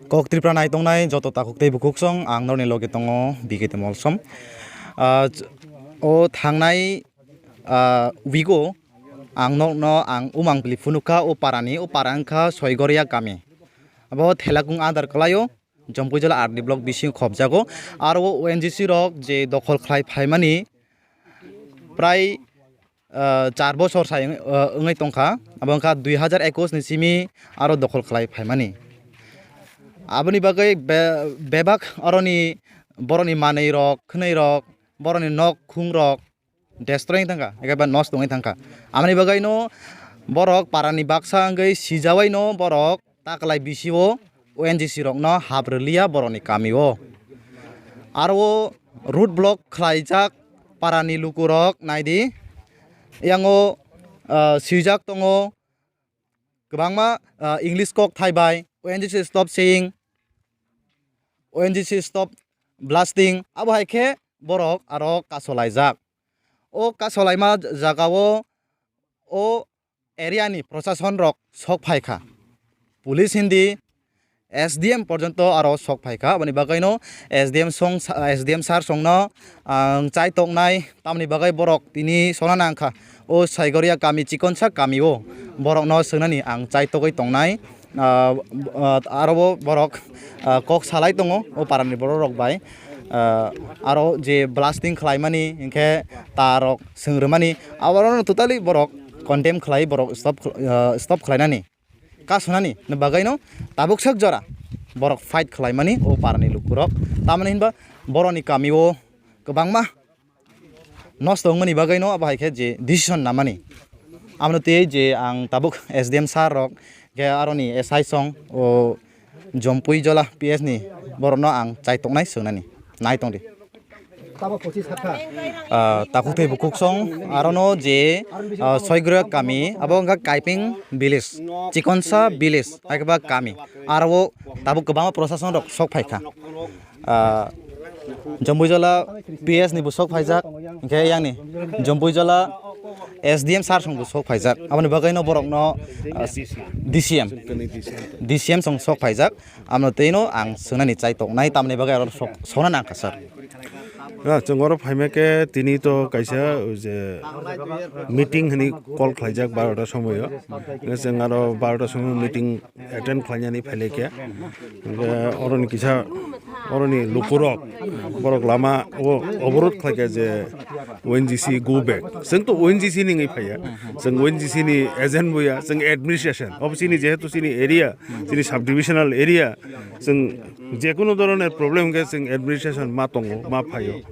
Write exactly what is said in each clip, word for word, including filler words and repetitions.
Kok Tripura nai tongnai joto takhuk tei bukhuk song, ang norni loge tongo, B K T Molsom. Ah, o thangnai, ah, week-o ang nokno ang umang pili phunukha, o parani, o para wngkha Soigoria kami. Abo Thelakung under kwlaio, Jompuijala R D block bisingo khopjago. Aro o O N G C rok je dokhol khlai phaimani, prai, ah, char bosor sai wng-, ah, wngwi tongkha. Abo wngkha dui hazar ekwis ni simi aro dokhol khlai phaimani. Aboni bagwi be-, bebak aroni boroni manwi rok, khwnwi rok, boroni nok khung rok destroy wngwi thangkha, ekeba nosto wngwi thangkha. Aboni bagwi no borok parani baksa wngwi sijawai no borok taklai bisi o O N G C rokno hap rwliya borokni kami o. Aro o road block khlaijak parani lukurok naidi. Yang o, ah, swijak tongo kwbangma, ah, English kok thai bai, "O N G C stop saying, O N G C stop blasting." Abo hai khe borok aro kasolaijak. O kasolaima jaga o, o area ni prosason rok sok phai kha, police hindi S D M porjonto aro sok phai kha. Aboni bagwi no S D M song, S D M sir song no ang chai toknai, tamoni bagwi borok tini sona nang kha. O Saigoria kami chikonsa kami o borok no swngnani ang chai togwi tongnai. Ah, ah, aro bo borok, ah, kok salai tongo o parani borok rok bai. Ah, aro je blasting khlai mani hinkhe ta rok swng rwmani, abo no totally borok condemn khlai, borok stop, ah, stop khlai nani, kasonani ni bagwi no tabuk sak jora borok fight khlai mani o parani lukurok. Tamoni hinba boroni kami o kwbangma nosto wngmani bagwi no abo hai khe je decision namani. Abono tei je ang tabuk S D M sir rok, khe aroni S I song o Jompuijala P S ni borokno ang chai toknai swngnani. Nai tong di. Ah, takhuk tei bukhuk song arono je, ah, Soigoria kami abo wngkha Kaiping village, Chikonsa village, hai khe ba kami. Aro o tabuk kwbangma prosason rok sok phai kha. Ah, Jompuijala P S ni bo sok phaijak, hinkhe yang ni Jompuijala S D M sir song bo sok phaijak. Aboni bagwi no borok no, ah, D C M, D C M song sok phaijak. Amno tei no ang swngnani chai tok nai, tamni bagwi aro sok, sona nang kha sir. Na, chwng oro phaima khe tini to kaisa je meeting hwnwi call khlaijak barota somoio. Chwng aro barota somoio meeting attend khlainani phailai khe. Hingke oroni kisa, oroni lukurok, borok lama o oborot khlaikha je O N G C go back. Chwng to O N G C ni wngwi phaiya. Chwng O N G C ni agent boya, chwng administration. Obo chini jehetu chini area, chini subdivisional area, chwng jekunu doroner problem hwnkhe chwng administration ma tongo, ma phaio.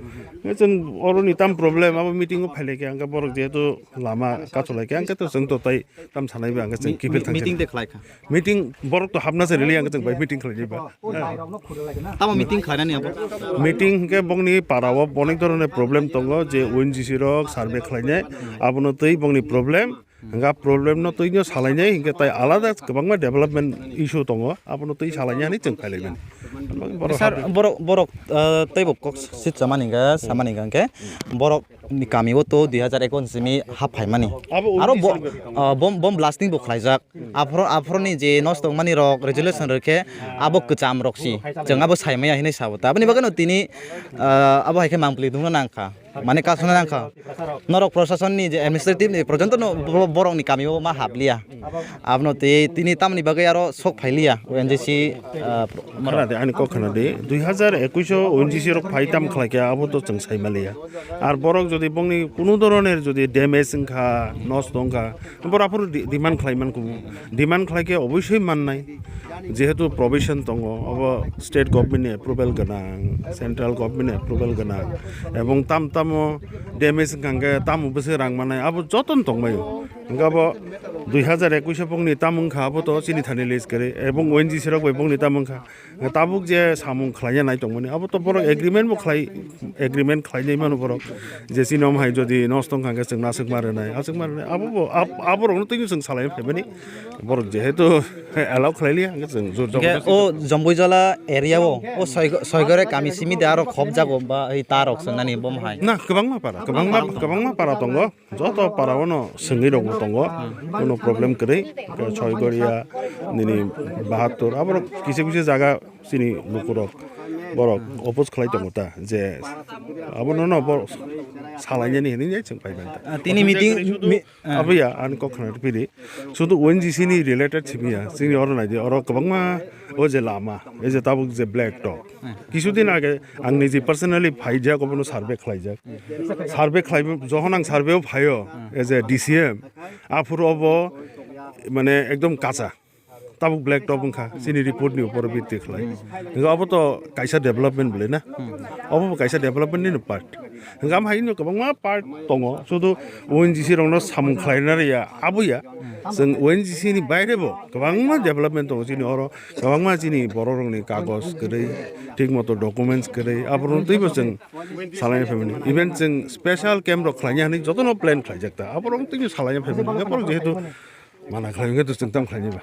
Chwng oroni tam problem, abo meeting o phailai khe, hingke borok jehetu lama kachulai khe, hingke to chwng to tai tam sanai ba, hingke chwng Mi-, kifil mi-, thangkhe. Meeting de khlai kha. Meeting borok to hapna se rili ang chwng bai meeting khlai ba. Tamo meeting khlainani abo? Meeting hingke bongni para o bonek dhoroner problem tongo je O N G C rok survey khlainai abono twi bongni problem hingke problem no twi no salainai hingke tai alada kwbangma development issue tongo abono twi salainai hwnwi chwng khlai laimani. Borok Sir, hapnai. Borok, borok, ah, teibo kok sitsamani hingke, samani hingke borok ni kami o to dui hazar ekwis simi hap phaimani. Abo Aro bo, O N G C ni ah, bomb, bomb blasting bo khlaijak. Aphro, aphro ni je nosto wngmani rok resolution rwkhe abo kwcham rok si. Chwng abo saimaya hinwi sabo. Taboni bagwi no tini, ah, abo hai khe mangpili dungna nang kha. Mane kasuna nang kha. Norok prosason ni je administrative ni porjonto no bo-, borok ni kami o ma hap liya. Abono tei tini tamni bagwi aro sok phai liya. O N G C, ah, Khna de, ani kok khna de. Dui hazar ekwis o O N G C rok phai tam khlai khe abo to chwng sai maliya. Ar borok jodi bongni kunu doroner jodi damage wngkha, nosto wngkha, borok aphuru di-, demand khlai man kubu. Demand khlai khe obosoi mannai. Jehetu provision tongo, obo state government ni approval gwnang, central government ni approval gwnang, ebong tam tamo damage wngkha hwnkhe tamo bwswk rang mannai, abo jotono tongbaio. Hwnkhe abo dui hazar ekwis o bongni tam wngkha, abo to chini thani list kwrwi, ebong O N G C rok bai bongni tam wngkha. Tabuk je samung khlaina nai tongmani, abo to borok agreement bo khlai, agreement khlainai mano borok. Je chini omo hai jodi nosto wngkha hwnkhe chwng naswk ma rwnai, aswk ma rwnai, abo bo, ab-, aborokno twi chwng salai phaimani. Borok jehetu allow khlai liya, hwnkhe chwng jor Hwnkhe jabardasti o Jompuijala area o, o Soigo-, Soigore kami simi de aro khop jago ba ei ta rok swngnani bo hai. Na, kwbangma para, kwbangma, kwbangma para tongo. Joto para o no swngwi rok bo tongo. Bono Problem kwrwi, Chhoigoria, nini Bahattur, aborok kisa kisa jaga chini lukurok borok oppose khlai tongo ta, je abono no bo salainani hinwi chwng phai manta. Ah, tini meeting, mi-, ah. Abiya, ani kok khna pili. Sudu O N G C ni related simiya, chini oro naidi, oro kwbangma o je lama, ei je tabuk je black top. Kisudin age ang niji personally phaijak, obono survey khlaijak. Survey khlai, jokhon ang survey o phaio, as a D C M, aphuru obo mane ekdom kacha. Tabuk black top wngkha, chini report ni upor o bitti khlai. Hingke obo to kaisa development bole na? Obo bo kaisa development ni part. Hingke am haino kwbangma part tongo, sudu O N G C rokno samung khlaina riya, abo ya. Chwng O N G C ni baire bo kwbangma development tongo chini oro, kwbangma chini borok rokni kagoj kwrwi, thik moto documents kwrwi, aborok twibo chwng salaina phaimani. Even chwng special camp rok khlaina hinwi jotono plan khlaijak ta, aborok twibo salaina phaimani. Hingke borok jehetu mana khlai hwnkhe to chwng tamo khlainai ba.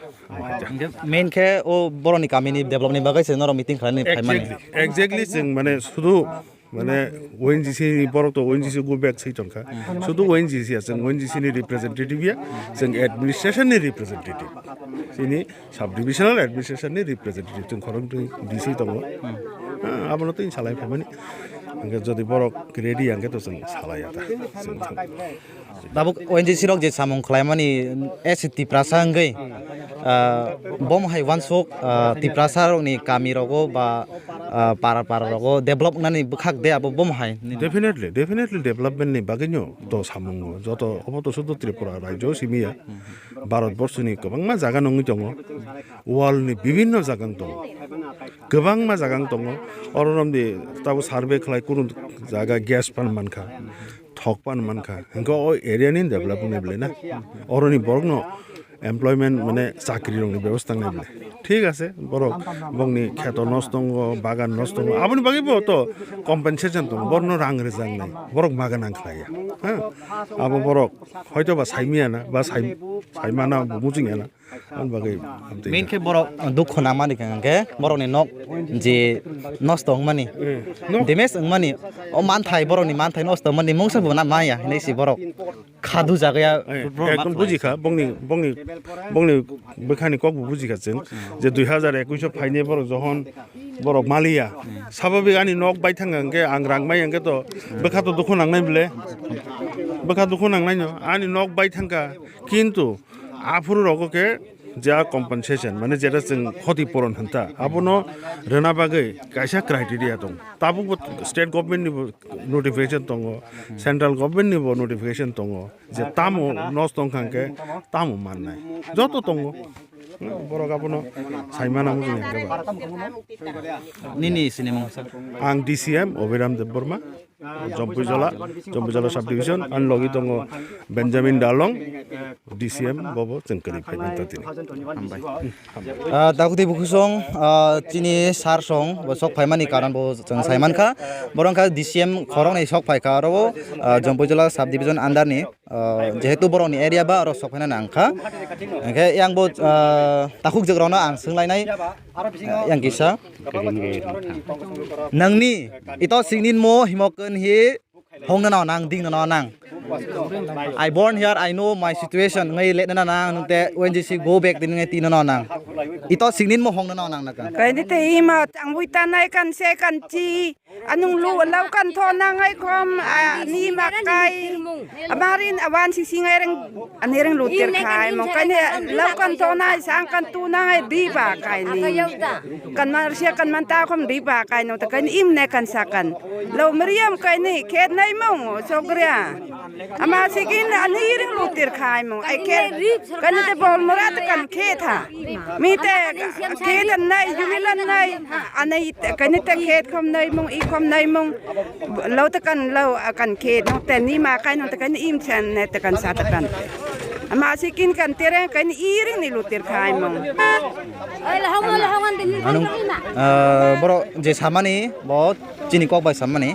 Hingke main khe o borokni kamini development bagwi se norok meeting khlainani phaimani. Exactly, exactly, chwng mane sudu mane O N G C ni borok to O N G C go back sai tongkha. Sudu O N G C ya, chwng O N G C ni representative ya, chwng administration ni representative. Chini subdivisional administration ni representative, chwng khorok D C tongo. Ah, abono twi salai phaimani. Hingke jodi borok ready ya hingke to chwng salai ya ta. Chwng thang. Tabuk O N G C rok je samung khlaimani, as a Tiprasa wngwi, ah, bomo hai uansuk, ah, Tiprasa rokni kami rogo ba, ah, para para rogo develop wngnani bwkhak de abo bomo hai? Definitely, definitely development ni bagwino to samungo. Joto obo to sudu Tripura rajyo simi ya. Bharat borso ni kwbangma jaga nungwi tongo. World ni bibhinno jaga tongo. Kwbangma jaga tongo. Oro romdi tabuk survey khlai kunu jaga gas pan mankha. Thok pan mankha, hingke o area ni development ni belai na, oroni borok no employment mane chakri rok ni bebosta wngnai belai. Thik ase, borok bongni kheto nosto wngo, bagan nosto wngo, aboni bagwi bo to compensation tongo, borno rang rijak nai, borok maga nang khlai ya, ha, abo borok hoito ba saimanya na, ba sai, saimana bo muchung ya na. Aboni bagwi amtwi main khe borok dukhu nangmani hwnkhe borokni nok je nosto wngmani, eh, nok damage wngmani, o manthai, borokni manthai nosto wngmani mungsa bo na maya hinwi si borok khadu jagaya. Eh, ekdom bujikha, bongni, bongni, bongni bwkhani kok bo bujikha chwng je dui hazar ekwis o phaini borok johon borok maliya, sababik ani nok bai thangkha hwnkhe ang rang mai hwnkhe to bwkha to dukhu nangnai bole, bwkha dukhu nangnai no ani nok bai thangkha, kintu aphuru rogo khe ja compensation, mane jeta chwng khoti puron hanta, abono rwna bagwi kaisa criteria tongo. Tabukbo state government nibo notification tongo, central government nibo notification tongo, je tamo nosto wngkha hwnkhe tamo mannai, joto tongo. Borok abono saimana mujung hwnkhe ba. Nini sinimung sa? Ang D C M Abhiram Debbarma. Jompuijola, Jompuijola subdivision, ani logi tongo Benjamin Dalong, D C M, bobo chwng kwrwi phai manta tini. Hambai. Ah, dakti bukhusong, ah, chini sar song, bo sok phaimani karon bo chwng sai mankha. Borok wngkha D C M khoroknwi sok phaikha, aro bo, ah, Jompuijola subdivision under ni, ah, jehetu borokni area ba aro sok phaina nangkha. Hwnkhe yang bo, ah, takhuk jwk rokno ang swnglainai, ah, yang kisa. Nangni ito singnin mo himokon hi hongna no nang, ding no nang. I born here, I know my situation. Ngai le na nang, nung te O N G C go back din ngai ti no nang. Ito singnin mo hongna no nang naka. Kaini te ima tang bui tanai kan se kan chi. Anung lu lau kan tho nang ai khom, ah, ni makai. Amarin awan sisi ngai reng, ani reng lutir khai mong kaini lau kan tho nai sang kan tu nang ai di ba kaini. Kan mar sia kan man ta khom di ba kaino ta kaini im ne kan sa kan. Lau meriam kaini khet nai mong sogria. Ama sikin ani reng lutir khai mong ai khet. Kaini te bol mora te kan khet ha. Mi te khet nai jumilan nai. Anai kaini te khet khom nai mong i khom nai mong. Lau te kan lau akan khet no te ni ma kai no te kan im sen ne te kan sa te kan. Ama sikin kan tere kan iring ni lutir khai mong. Anung, ah, borok je samani bo chini kok bai samani.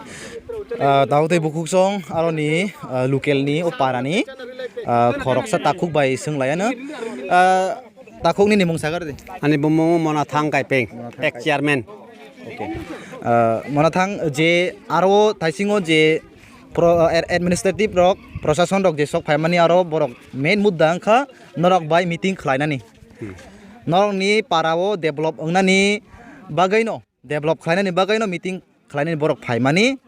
Ah, tawtei bukhuk song aroni, ah, local ni o para ni, ah, khoroksa takhuk bai swnglaiano. Ah, Takhuk nini mung sakar di. Ani bumung Monathang Kaipeng, ex chairman. Okay. Ah, Monathang je aro thaisingo je Pro-, administrative rok, prosason rok jesok phaimani aro borok main mudda wngkha norok bai meeting khlainani. Hmm. Norokni para o develop wngnani bagwino, develop khlainani bagwino meeting khlainani borok phaimani.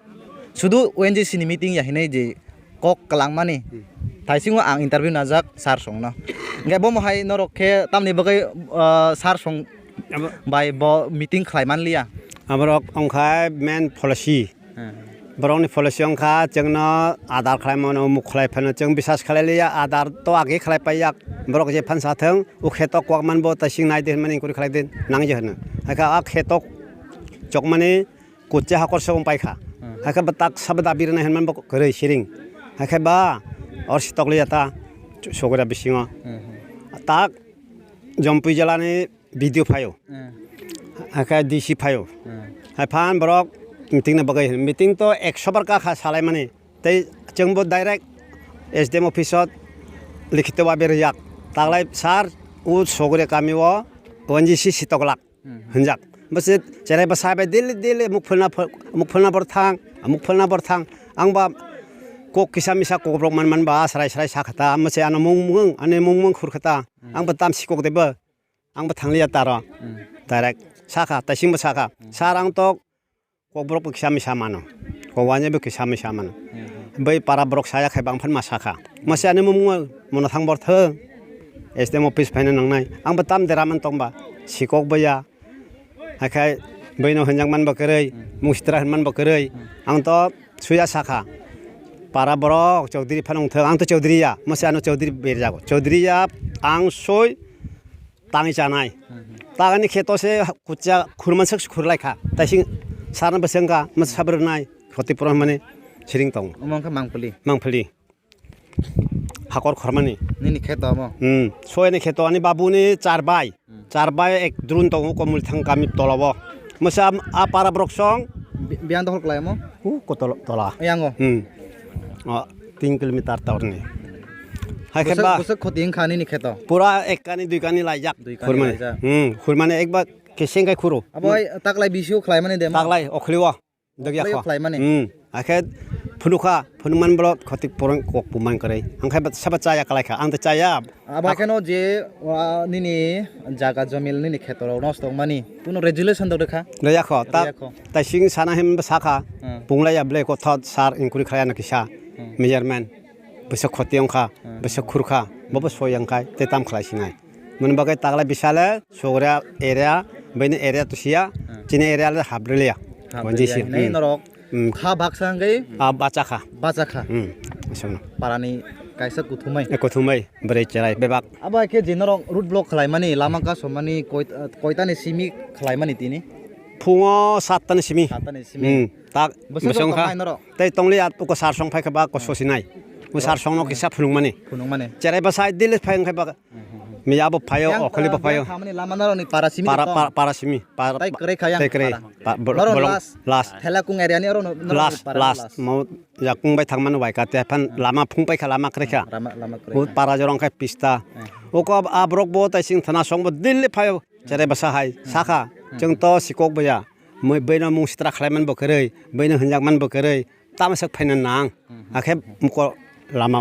Sudu O N G C ni meeting ya hinwi je kok kwlangmani. Hmm. Thaisingo ang interview najak sir songno. Hwnkhe bomo hai norok khe tamni bagwi, ah, sir song Abo- bai bo meeting khlaimanliya. Aborok wngkha main policy. Hmm. Borokni policy wngkha chwngno adar khlai mano, muk khlai phano chwng bisas khlai liya, adar to age khlai paiya. Borok je phan sa thwng, o kheto kwak man bo taising nai de hinmani inquiry khlai de nang je hwno. Hakhe a kheto chokmani kutcha hakor se wng paikha. Hmm. Hakhe ba tak sabo dabi rwnai hinman bo kwrwi siring. Hakhe ba or sitok liya ta sogora bisingo. Hmm. Tak Jompui jela ni B D O phaio. Hmm. Hakhe D C phaio. Hmm. Hai phan borok meeting ni bagwi, meeting to ekso bar kakha salaimani. Tei chwngbo direct S D M office o likhito babe rwjak. Taglai sir, o Sogre kami o O N G C sitoklak Hmm. hwnjak. Bwse cherai bwsa bai daily, daily mukphulna pho-, mukphulna bor thang, mukphulna bor thang. Ang ba kok kisa misa kok rok man man ba srai srai sa khata. Bwse ano mung mung, ani mung mung khur khata. Hmm. Ang ba tam sikok de ba. Ang bo thangliya taro. Hmm. Direct sakha, taisingbo sakha. Hmm. Sir, ang to kokborok bo kisa misa mano. Kok wanya bo kisa misa mano. Hmm. Bai para borok saya khai bang phan ma sakha. Masi ani mung mung mono thang bor thung. S D M office phaina nangnai. Ang bo tam dera man tong ba. Sikok bo ya. Haikhe baino hwnjak man bo kwrwi. Hmm. Musitra hwn man bo kwrwi. Hmm. Ang to suya sakha. Para borok Chaudhary phano wngthok. Ang to Chaudhary ya. Masi ano Chaudhary berjago. Chaudhary ya ang soi tangwi chanai. Hmm. Tagani kheto se kutcha khurman sak khurlai kha. Taising sarna bwswng kha, masa sabrwnai, khoti puran mane siring tong. Omo wngkha mangpili. Mangpili. Hakor khormani. Nini kheto omo? Hmm. Soyani kheto ani babuni char bai. Hmm. Char bai ek drun tongo komul thang kami tolabo. Masa a para borok song. Bi-, biyang dohol khlai omo? Hu kotol tola. Yango? Hmm. O, tin kilometer ta orni. Hai khe bwswk, ba bwswk khoti wngkha nini kheto? Pura ek kani, dui kani laijak. Dui kani khurmani laijak. Hmm, khurmani ekbar keseng kai khuru. Abo hai taklai bisio khlaimani de ma? Taklai okhliwo. Degya okhliwo kho. Khlaimani? Hmm, akhe phunukha, phunukman bolo khoti porong kok puman kwrwi. Angkhai ba saba chaya kalaikha, ang ta chaya. Abo ak- kheno je, wa, nini jaga jomil nini kheto rok nosto wngmani, kuno resolution dok rwkha? Rwya kho, ta, rwya kho. Taising sana him sakha, hmm, punglaiya ble ko thot sar inquiry khlaiya na kisa, hmm, measurement. Bwswk khoti wngkha, hmm, bwswk khurkha, bobo soi wngkhai, tei tam khlai sinai. Mani bagwi taglai bisale, Sogra area, bini area tusiya, hmm, chini area le habriliya. Habriliya. Wanjisi, hinwi hmm, norok hmm, kha baksa wngwi? Ah, bachakha. Bachakha? Hmm, aswkno. Parani kaisa kuthumai? Eh, kuthumai, bwrwi cherai, bebak. Abo hai khe je norok road block khlaimani, lama kasomani, koi-, koitani simi khlaimani tini? Phungo sattani simi. Sattani simi. Hmm. Tak, bwswk bwswk wngkha. Tongnai norok? Tei tongli at uko sar song phai khe ba kosto sinai. O sar song no kisa phunukmani. Phunukmani. Cherai bwsai daily phai wngkha ba. Miya bo phaio, yang, okholi bo ah, phaio. Yang khamani lama norok ni para simi para, tong? Para, para simi. Para, tai kwrwi kha yang tei kwrwi. Para. Pa-, bol-, norok bolong last. Last. Thela kung area ni oro no-, norok last, para last. Last. Mo yakung bai thangmani bai ka te phan hmm, lama phung pai kha, lama kwrwi kha. Lama, lama kwrwi kha. Para jorong kha pista. Hmm. Uko abrok bo tai sing thana song bo daily phaio. Cherai bwsa hai sakha, hmm, chwng to sikok boya, mui bwino mung sitra khlai man bo kwrwi, bwino hwnjak man bo kwrwi, tamo sak phaina nang, hmm, akhe mukol lama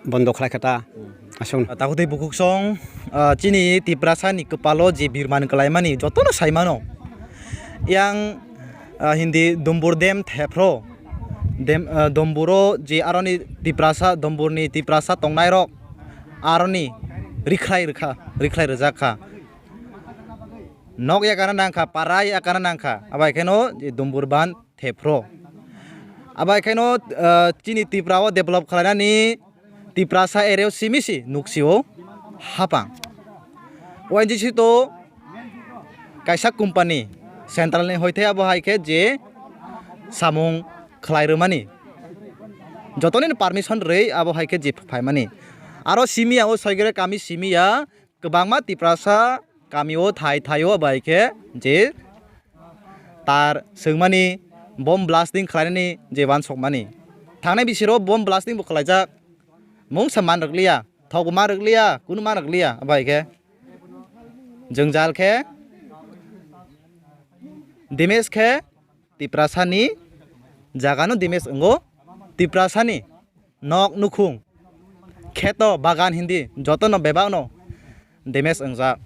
bondo khlai kha ta, hmm, aswk. Takhuk tei bukhuk song, ah, chini Tiprasa ni kwpalo je birman kwlai mani jotono sai mano. Yang, ah, Hindi Dumbur Dem Thephro, Dem, ah, Dumburo je aroni Tiprasa, Dumburni Tiprasa tongnai rok, aroni rikhlai rwkha, rikhlai rwjak kha. Nok yakana nangkha, para yakana nangkha. Abai kheno Dumbur Ban Thephro. Abai kheno, ah, chini Tripura o develop khlainani Tiprasa area o simi si nuksi o hapang. O N G C to kaisa company central ni hoite abo hai khe je samung khlai rwmani. Jotoni permission rwi abo hai khe je phaimani. Aro simi ya o soigre kami simi ya kwbangma Tiprasa kami o thai thai o bai khe je tar swngmani, bomb blasting khlainani je wansokmani. Thangnai bisiro bomb blasting bo khlaijak. Mungsa man rwkliya, thok bo man rwkliya, kunu man rwkliya, abo hai khe jwngjal khe, damage khe Tiprasa ni jaga no damage wngo. Tiprasani nok nukhung, kheto, bagan hindi jotono bebakno damage wngjak.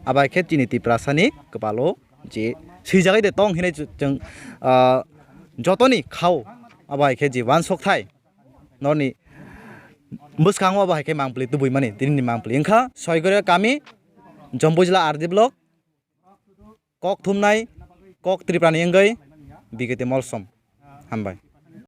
Abai khe chini Tiprasani kwpalo je swijagwi de tong hinwi chwng, ah, jotoni khao abai khe je uansukthai norni bwskango abai khe mangpili tubuimani tinini mangpili wngkha Soigoria kami, Jomboi jila R D block. Kok thumnai, kok Tripurani wngwi B K T Molsom. Hambai.